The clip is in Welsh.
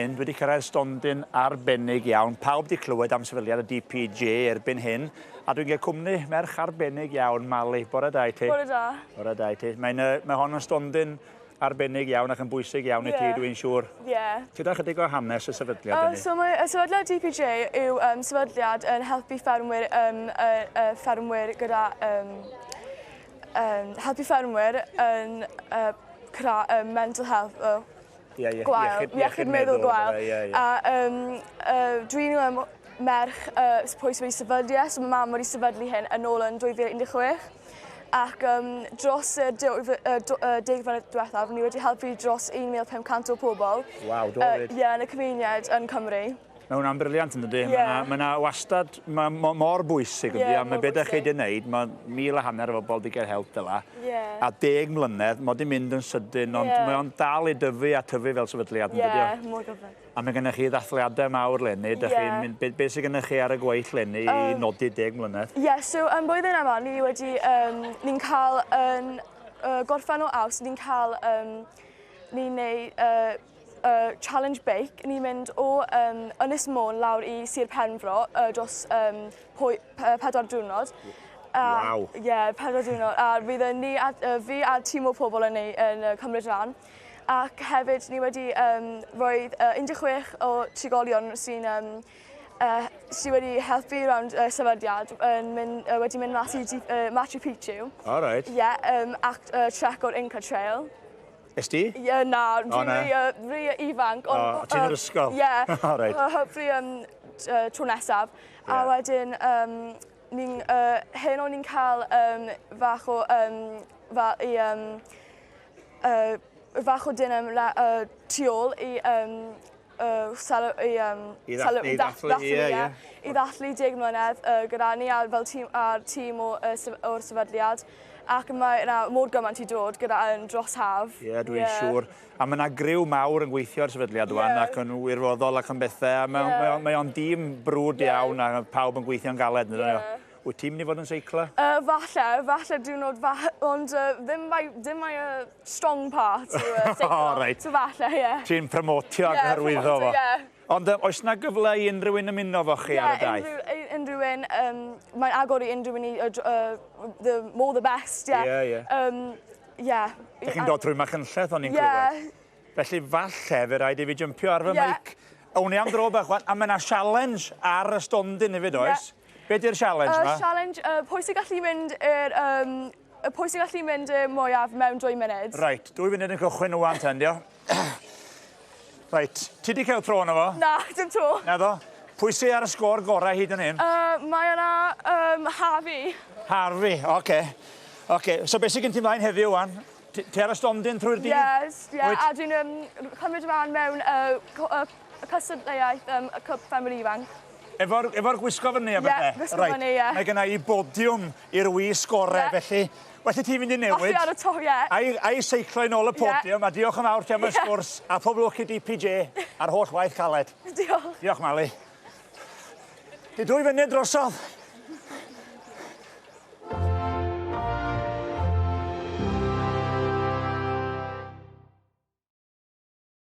Hyn, dwi wedi cyrraedd stondin arbennig iawn. Pawb wedi clywed am sefydliad y DPJ erbyn hyn, a dwi'n cael cwmni merch arbennig iawn, Mali. Bore da i ti. Bore da. Bore da i ti. Mae'n, mae hon yn stondin arbennig iawn ac yn bwysig iawn i ti, dwi'n siŵr. Ie. Yeah. Ti da chydig o hanes y sefydliad uh, So mae y sefydliad DPJ yw sefydliad yn helpu ffermwyr, ffermwyr gyda helpu ffermwyr yn mental health, Ie, ie, gwael, iechyd, iechyd meddwl gwael. Ie, ie. A dwi'n merch pwy sydd wedi sefydlu e, so mae mam wedi sefydlu hyn yn ôl yn 2016. Ac dros y 10 mlynedd diwethaf, ni wedi helpu dros 1,500 o pobl. Waw, do fyd. Ie, yn y cymuned yn Cymru. Mae hwnna'n brilliant yn dydy? Ie. Mae yna wastad, mae mor bwysig ydy, Ie, a mae mor be da chi bwysig. wedi wneud, mae 1,500 o bobl wedi cael help fel la. Ie. A 10 mlynedd, mae wedi mynd yn sydyn, ond Ie. mae o'n dal i dyfu a tyfu fel sefydliad yn dydy o? Ie, mor gyflym. A mae gennych chi ddathliadau mawr leni, dych Ie. chi'n mynd, be, be sydd gennych chi ar y gweill leni i nodi 10 mlynedd? Ie, so yn blwyddyn yma, ni wedi, ni'n cael yn gorffen o Awst, ni'n cael, ni'n neud challenge bake. Ni'n mynd o Ynys Môn lawr i Sir Penfro dros 4 diwrnod. Waw. Ie, 4 diwrnod. A fydd ni a, fi a tîm o pobl yn, yn cymryd rhan. Ac hefyd ni wedi rhoi 16 o trigolion sy'n sydd wedi helpu rownd y sefydliad yn mynd, wedi mynd mas i Machu Picchu. All right. Ie, ac trek o'r Inca Trail. Es di? Ie, na, O, dwi'n na. rhy ifanc. O, ti'n yr ysgol? Ie. O, reit. Hopefully tro nesaf. A Ie. wedyn, ni'n, heno ni'n cael fach o, fel i, fach o dinner tu ôl i, i, I ddathlu, ie, ie. I ddathlu 10 mlynedd gyda ni a fel tîm, a'r tîm o'r sefydliad. Ac mae yna mor gymaint i dod gyda yn dros haf. Ie, dwi'n siŵr. A mae yna griw mawr yn gweithio ar sefydliad wan ac yn wirfoddol ac yn bethau. A mae, mae o'n dîm brwd iawn a pawb yn gweithio'n galed. Ie. Wyt ti'n mynd i fod yn seiclo? Falle diwrnod, ond ddim my strong part yw seiclo. O, reit. So falle, ie. Ti'n promotio ac Ie, hyrwyddo fo. promotio, ie. Ond oes na gyfle i unrhyw un ymuno fo chi ar y daith? Unrhyw un, mae'n agor i unrhyw un i, the more the best, ie. Ie, ie. Ie. Dych chi'n dod trwy Machynlleth, o'n i'n Ie. clywed. Felly falle fe rhaid i fi jympio ar fy meic. Awn ni am dro bach wan, a mae yna challenge ar y stondin hefyd, oes? Be di'r challenge ma? Challenge, pwy sy'n gallu mynd i'r, pwy sy'n gallu mynd i'r mwyaf mewn 2 munud? Reit, 2 munud yn cychwyn wan ten, dio. Reit, ti di cael tro yna fo? Na, dim tro. Na ddo. Pwy sy ar y sgôr gorau hyd yn hyn? Mae yna Harvey. Harvey, oce. Okay. Oce, so beth sydd gen ti mlaen heddiw wan? Ti ar y stondin trwy'r dydd? Yes, yeah, Wyt? A dwi'n cymryd rhan mewn cystadleuaeth y Cwp Ffermwyr Ifanc. Efo'r gwisgo fyny a Ie, bethau? gwisgo fyny, ie. Mae genna i bodiwm i'r wis gorau, felly. Well i ti fynd i newid. Felly ar y to, ie. A'i seiclo i nôl y podiwm, a diolch yn fawr ti am y sgwrs, a pob lwc i DPJ a'r holl waith caled. Diolch. Diolch, Mali. Di 2 funud drosodd.